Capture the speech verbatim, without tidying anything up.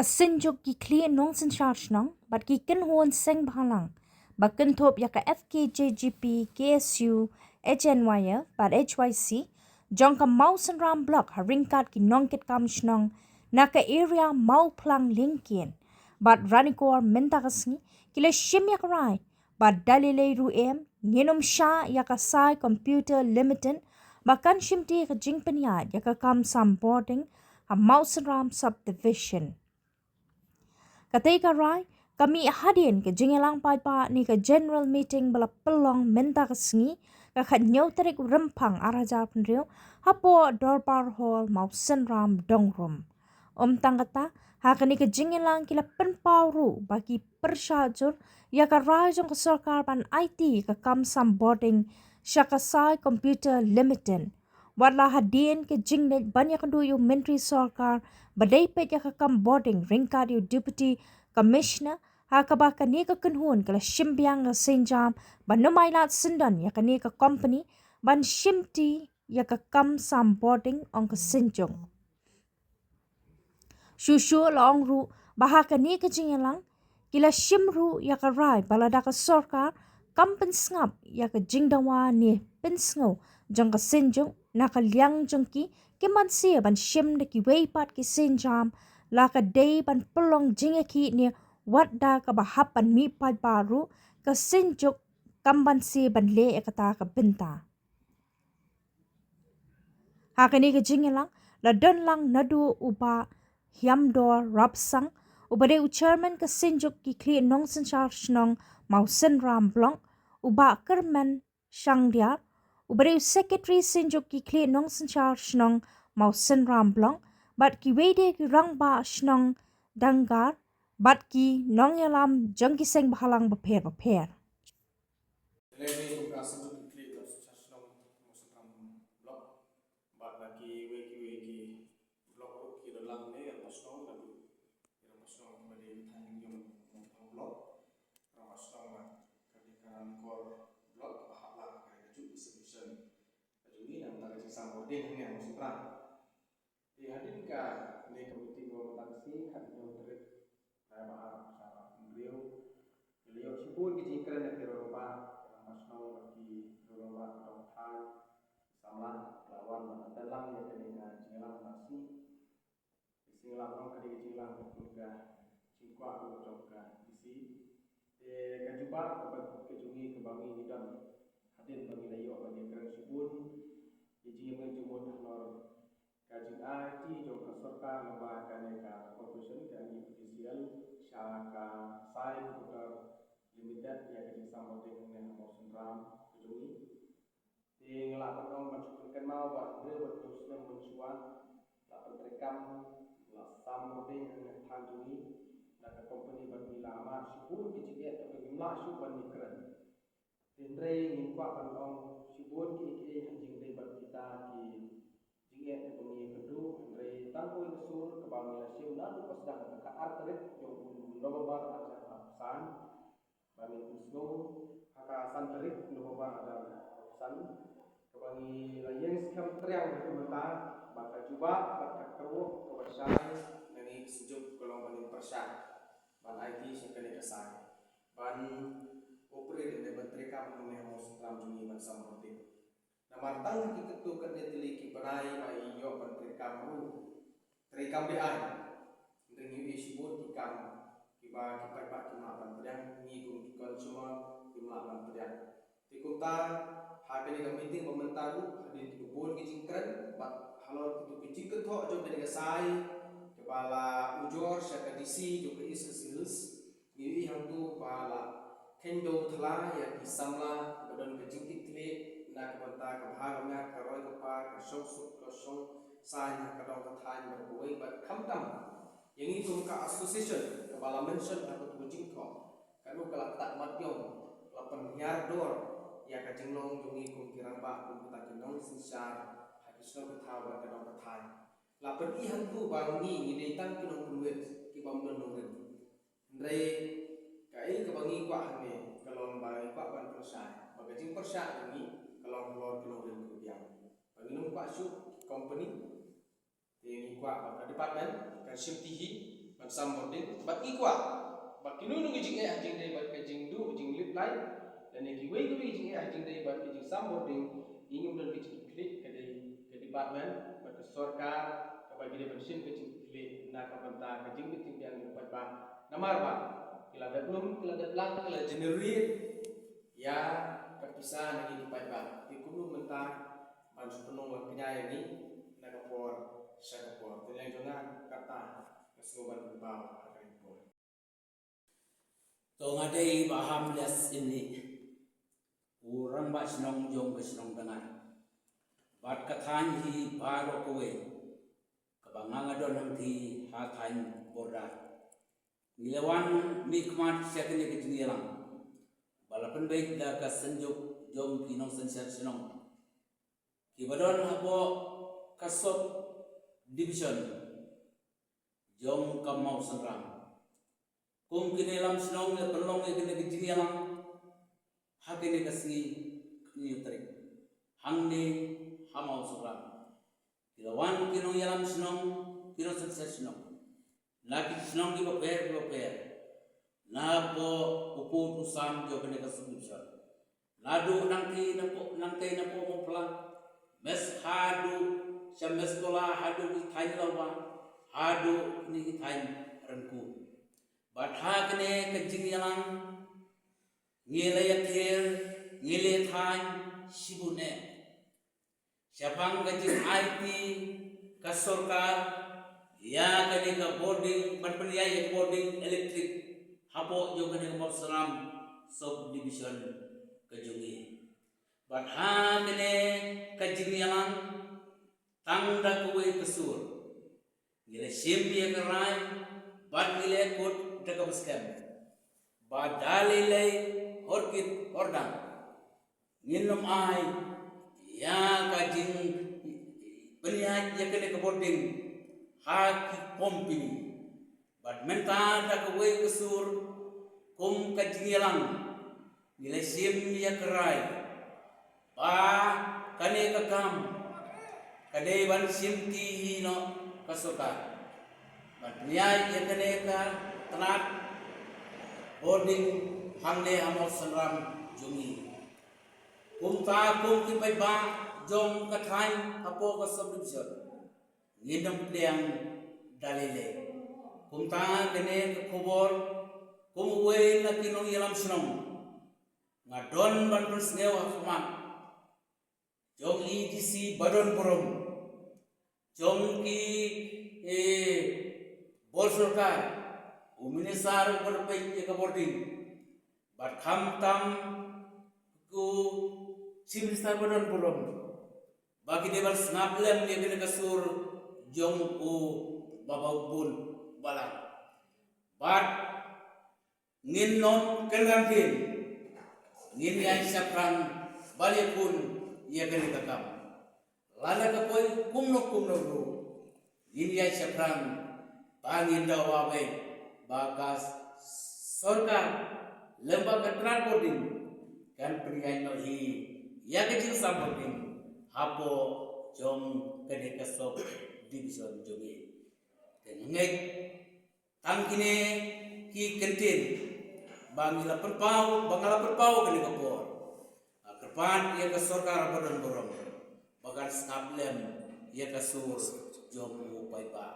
Synjuk ki khlieh nongsynshar shnong bad ki kynhun seng bhalang ba kynthup ïa ka F K J G P, K S U, H N Y F bad H Y C jong ka Mawsynram Block ha ryngkat ki nongkitkam shnong na ka area Mawphlang Lyngkien bad Ranikor mynta ka sngi ki la shim ïa ka rai bad da lei lei ruh em ngin ym shah ïa ka Sai Computer Limited ba kan shimti ka jingpynïaid ïa ka kam sam bording ha Mawsynram Subdivision. Katei ka rai ka mih hadien ka jingïalang paidbah ne ka general meeting ba la pynlong mynta ka sngi, ka khathynñiew tarik Rymphang ar hajar pynriew, hapoh Dorbar Hall, Mawsynram, Dongrum. Ym tang kata, ha kane ka jingïalang ki la pynpaw ruh ba ki pyrshah jur ïa ka rai jong ka sorkar ban aiti ka kam sam bording sha ka Sai Computer Limited. Wat la hadien ka jingleit ban ïakynduh ïa u Myntri Sorkar ba dei peit ïa ka kam bording ryngkat ïa u Deputy Commissioner, ha kaba kane ka kynhun ka la shim biang ka sienjam ban ym ailad syndon ïa kane ka company ban shimti ïa ka kam sam bording, ong ka synjuk. Shuh shuh la ong ruh ba ha kane ka jingïalang ki la shim ruh ïa ka rai ba lada ka sorkar kam pynsngap ïa ka jingdawa ne pynsngew jong ka synjuk, na ka liang jong ki, kim banse ban shim da kiwei pat ki sienjam, la ka dei ban pynlong jingïakhih ne wat da kaba hap ban mih paidbah ruh, ka synjuk kam banse ban leh ïa kata ka bynta. Ha kane ka jingïalang la don lang naduh u Bah Hiamdor Rapsang, uba dei u Chairman ka Synjuk ki Khlieh Nongsynshar Shnong Mawsynram Block, u Bah Kyrmen Shangdiar, uba dei u Secretary Synjuk ki Khlieh Nongsynshar Shnong Mawsynram Block, bad kiwei de ki rangbah shnong Dangar bad ki nongïalam jong ki seng bhalang bapher bapher. Lehse kum ka Synjuk ki Khlieh Nongsynshar Shnong Mawsynram Block bad na kiwei kiwei ki block ruh ki don lang ne, rangbah shnong, naduh ki rangbah shnong kiba dei ka thaiñ Lyngjum Mawphlang Block, rangbah shnong na ka dei ka Ranikor Block, ba hap lang ka dei ka juk ka subdivision ka jong ngi, na ka jingsam bording hangne ha Mawsynram. Te hadien kane ka meeting ba mynta ka sngi, khathynñiew tarik Naiwieng ar hajar arphew hynriew, ngi la ïoh shibun ki jingkren na ki rangbah, ki rangbah shnong bad ki rangbah ka dong thaiñ, ki samla, ki la wan bad la pynlang ïa kane ka jingïalang mynta ka sngi. Ka jingïalang ka dei ka jingïalang ka jong ka jingkwah ruh jong ka D C. Te ka jubab kaba ka jong ngi kaba ngi ngi don hadien ba ngi la ïoh ban ïakren shibun ïa ka jingïamih jingmut halor ka jingaiti jong ka sorkar lyngba kane ka corporation ka N P P C L sha ka Sai Computer Limited ïa ka jingsam bording hangne ha Mawsynram ka jong ngi. Te nga lah ban ong ban shu pynkynmaw ba hynriew bad hynñiew snem mynshuwa la pyntreikam, la sam bording hangne ha thaiñ jong ngi da ka company bad ngi la mad shibun ki jingeh kaba ngim lah shuh ban ïakren. Te hynrei ngim kwah ban ong shibun kiei kiei ha jingdei bad kita ki jingeh kaba ngi ïakynduh, hynrei tang kawei ka sur kaba ngi la shim naduh ba sdang ka khatar tarik jong u November ar hajar arphew san, ba ngin pynsngew ha ka san tarik November ar hajar arphew san, kaba ngi la ïeng skhem triang ha ka mynta ba ka jubab bad ka kyrwoh kaba shai na ngi ki synjuk ka long ba ngin pyrshah ban aiti sha kane ka sai ban operate ne ban treikam hangne ha Mawsynram jong ngi ban sam bording. Namar tang ha ki katto katne tylli ki bnai ba i ïoh ban treikam ruh, treikam beaiñ. Hynrei ngi ïohi shibun ki kam kiba ki paidbah kim lah ban pdiang, ngi kum ki consumer kim lah ban pdiang. Te kumta ha kane ka meeting ba mynta ruh hadien kiba bun ki jingkren bad halor kito ki jingkynthoh jong kane ka sai kaba la ujor sha ka D C jong ka East Khasi Hills, ngi ïohi hangto ba la kheiñ dewthala ïa ki samla ba don ka jingkitkhlieh na ka bynta ka bha ka miat, ka roi ka par, ka shongsuk ka shongsaiñ ha ka dong ka thaiñ bad kawei bad khamtam ïa ngi kum ka association kaba la mention ha kato ka jingthoh, ka dei ka la ktah mat ïong, la pynhiar dor ïa ka jinglong jong ngi kum ki rangbah, kum kita ki nongsynshar ha ki shnong ki thaw bad ka dong ka thaiñ. La pyni hangto ba ngi ngi dei tang ki nongpynwit kiba ym don nongrim. Hynrei kaei kaba ngi kwah hangne ka long ba ngi kwah ban pynshai ba ka jingpyrshah jong ngi ka long halor ki nongrim kiba biang. Ba ngin ym kwah shuh ki company. Te ngi kwah ba ka department kan shimti hi Kan sam bording bad ngi kwah ba kino kino ki jingeh ha jingdei bad ka jingduh jinglip lai lane kiwei kiwei ki jingeh ha jingdei bad ka jingsam bording, ngi ngim don ka jingkitkhlieh, ka dei ka department bad ka sorkar kaba ki dei ban shim ka jingkitkhlieh na ka bynta ka jingbit jingbiang jong u paidbah. Namar ba ki la dep lum, ki la dep lang, ki la generate ïa ka pisa na ngi ki paidbah. Te kumno mynta ban shu pynlong ban kñia ïa ngi na ka por sha ka por? Te leng jong nga kata nga sngew ban pynpaw ha kane ka por. To nga dei Bah Hamlias Imni, u rangbah shnong jong ka shnong Dangai bad ka thaiñ hi baroh kawei kaba nga nga don hangtei ha thaiñ Border. Ngi la wan mihkhmat sha kane ka jingïalang ba la pynbeit da ka synjuk jong ki nongsynshar shnong kiba don hapoh ka sub division jong ka Mawsynram. Kum ki nongïalam shnong la pynlong ïa kane ka jingïalang ha kane ka sngi, ka hynñiew tarik, hangne ha Mawsynram. Ki la wan ki nongïalam shnong, ki nongsynshar shnong na ki shnong kiba pher kiba pher, na hapoh u pud u sam jong kane ka sub division. Naduh nangtei napoh, nangtei napoh Mawphlang, mes haduh sha Meskola, haduh ki thaiñ Lawbah, haduh kine ki thaiñ Rangku. Bad ha kane ka jingïalang ngi la ïakhun, ngi la ïathuh shibun eh shaphang ka jingaiti ka sorkar ïa kane ka bording, ban pynïaid ïa ka bording elektrik hapoh jong kane ka Mawsynram sub division ka jong ngi. Bad ha kane ka jingïalang, tang da kawei ka sur ngi la shim ïa ka rai bad ngi la kut da kaba skhem ba da lei lei, hor kit hor dang, ngin ym ai ïa ka jingpynïaid ïa kane ka bording ha ki company. Bad mynta da kawei ka sur kum ka jingïalang ngi la shim ïa ka rai ba kane ka kam ka dei ban shimti hi noh ka sorkar ban pynïaid ïa kane ka tnat bording hangne ha Mawsynram jong ngi. Kumta kum ki paidbah jong ka thaiñ hapoh ka sub division, ngin ym pdiang da lei lei. Kumta kane ka khubor kum uwei na ki nongïalam shnong, nga don ban pynsngew ha khmat jong i DC ba don burom, jong ki, eh, bor sorkar, u minister uba peit ïa ka bording, bad khamtam u Chief Minister ba don burom, ba ki dei ban sngap lem ïa kane ka sur jong u Bah Baubun Balang. Bad ngin ym kynran phin, ngin ïaid shaphrang ban ïakhun ïa kane ka kam. Lada ka poi kumno kumno ruh, ngin ïaid shaphrang ba ngin dawa beit ba ka sorkar lem bad ka tnat bording kan pynïaid noh hi ïa ka jingsam bording hapoh jong kane ka sub division jong ngi. Te nga ngeit tang kine ki kyntien ba ngi la pynpaw, ba nga la pynpaw kane ka por, nga kyrpad ïa ka sorkar ba don burom ba kan sngap lem ïa ka sur jong u paidbah.